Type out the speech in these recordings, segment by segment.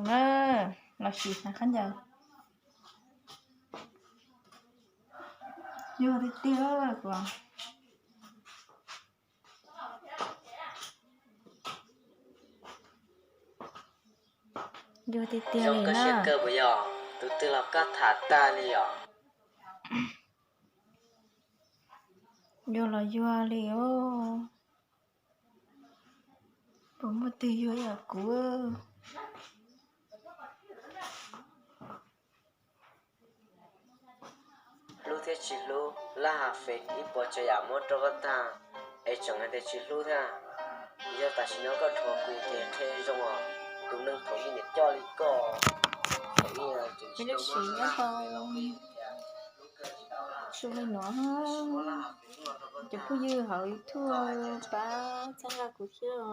Na, los sim hnav khaub ncaws. Yuag tiag tiag kuv. Yuag tiag tiag li na. Tus twg los koj tham tag li os. Yuag los yuag li os. Puas muaj twg yuag yam kuv? Hlub thiab tsis hlub, laj has fem ib puas tsav yam muab rau koj tag, es tseem hais tias tsis hlub thiab. Yog tam sim no koj dhuav kuv ces qhia zoo os, tus neeg thaum ub niam coj li koj. Lub sim nyob hauv su li no, cov phooj ywg hauv YouTube pab txhawb nqa kuv thiab os.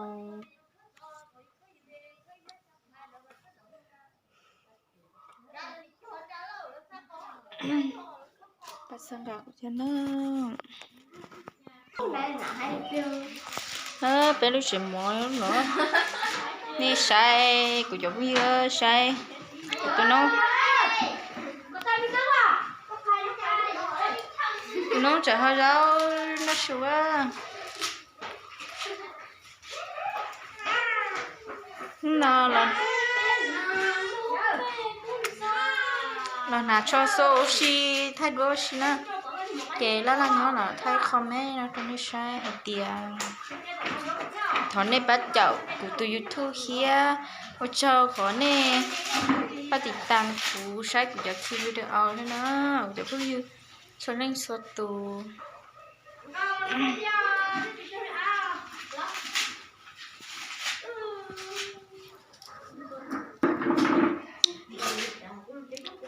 Pab txhawb nqa kuv thiab na. Peb lub tsev mov no, nej saib kuv cov phooj ywg saib, kuv tus noob, tus noob tseem ho zaub noj su. No los hnav tsho xo ua si, thaij duab ua si na. Ces laj laj nyob los thaij qho me no rau nej saib hais tias thov nej pab caum kuv tus YouTube thiab. Ua tsaug qhov nej pab tiv tas kuv, saib kuv cov clip video no na, kuv cov phooj ywg txhua leej txhua tus.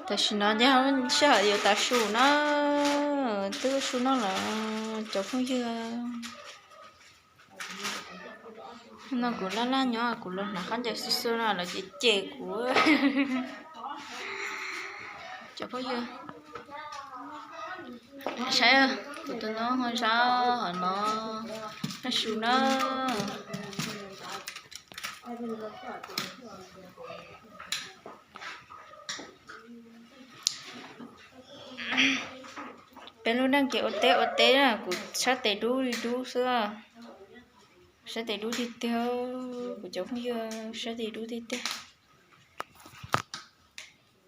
Tam sim no ces sij hawm yuav tav su na, twb su noj lawm cov phooj ywg. No kuv laj laj nyob kuv los hnav khaub ncaws xwb xwb no lawv cem cem kuv. Cov phooj ywg saib, kuv tus noob ho zaub hov no, noj su na. Peb lub neej ces ua teb ua teb na, kuv sab tes dub li dub xwb. Sab tes dub tiag tiag, kuv cov phooj ywg, sab tes dub tiag tiag.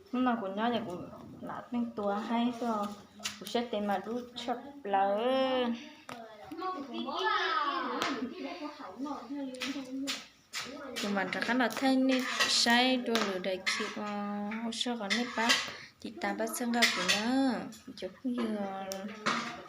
Hnub no kuv nyob ces kuv lam pheej tuav haib xwb, kuv sab tes mas dub tshaj plaws. Kuv mam rov qab los thaij nej saib dua lwm daim clip os. Ua tsaug qhov nej pab tiv tas pab txhawb nqa kuv na, kuv cov phooj ywg.